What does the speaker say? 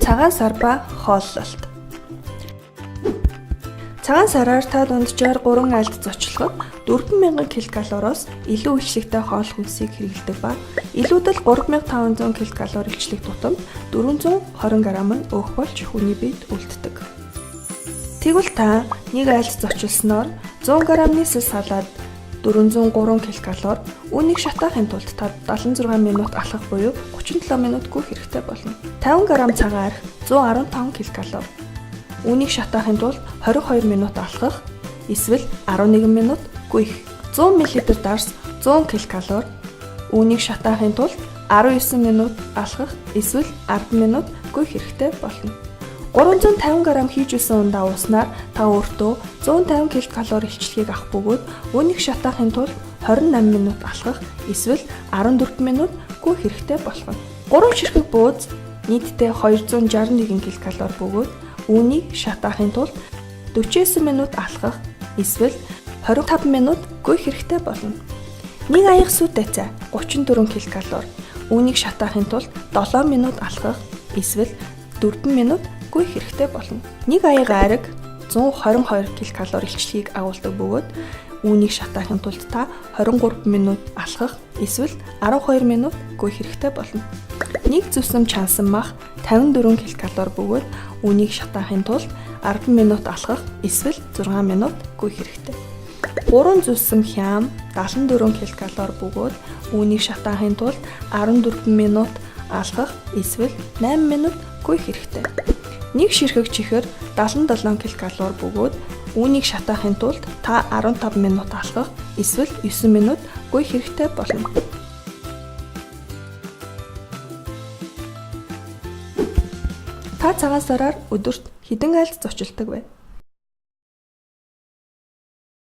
Цагаан сар ба хооллолт. Цагаан сараар та дунджаар 3 айлд зочлоход 4000 ккал-оос илүү илчлэгтэй хоол хүнсийг хэрэглэдэг ба илүүдэл 3500 ккал илчлэг тутамд 420 г нь өөх болж хүний биед үлддэг. Тэгвэл та нэг айлд зочлосноор 100 г-ны сэл салаад 403 ккал, үүнийг шатаахын тулд та 76 минут алхах буюу 37 минут гүйх хэрэгтэй болно. 50 г цагаан арх 115 ккал. Үүнийг шатаахын тулд 22 минут алхах эсвэл 11 минут гүйх. 100 мл дарс 100 ккал. Үүнийг шатаахын тулд 19 минут алхах эсвэл 10 минут гүйх хэрэгтэй болно. 350 г хийжүүлсэн ундаа ууснаар та өөртөө 150 ккал илчлэгийг авах бөгөөд үүнийг шатаахын тулд 28 минут алхах эсвэл 14 минут гүйх хэрэгтэй болох нь. 3 ширхэг бууз нийтдээ 261 ккал бөгөөд үүнийг шатаахын тулд 49 минут алхах эсвэл 25 минут гүйх хэрэгтэй болно. Нэг аяга сүүтэй цай 34 ккал. Үүнийг шатаахын тулд 7 минут алхах эсвэл 4 минут гүйх хэрэгтэй болно. Нэг аяга айраг 122 ккал илчлэгийг агуулдаг бөгөөд үүнийг шатаахын тулд та 23 минут алхах эсвэл 12 минут гүйх хэрэгтэй болно. Нэг зүсэм чансан мах 54 ккал бөгөөд үүнийг шатаахын тулд 10 минут алхах эсвэл 6 минут гүйх хэрэгтэй. 3 зүсэм хям 74 ккал бөгөөд үүнийг шатаахын тулд 14 минут алхах эсвэл 8 минут гүйх хэрэгтэй. Нэг ширхэг чихэр 77 ккал бөгөөд үүнийг шатаахын тулд та 15 минут алхах эсвэл 9 минут гүйх хэрэгтэй болно. Та цагаан сараар өдөрт хэдэн айлд зочилдог вэ?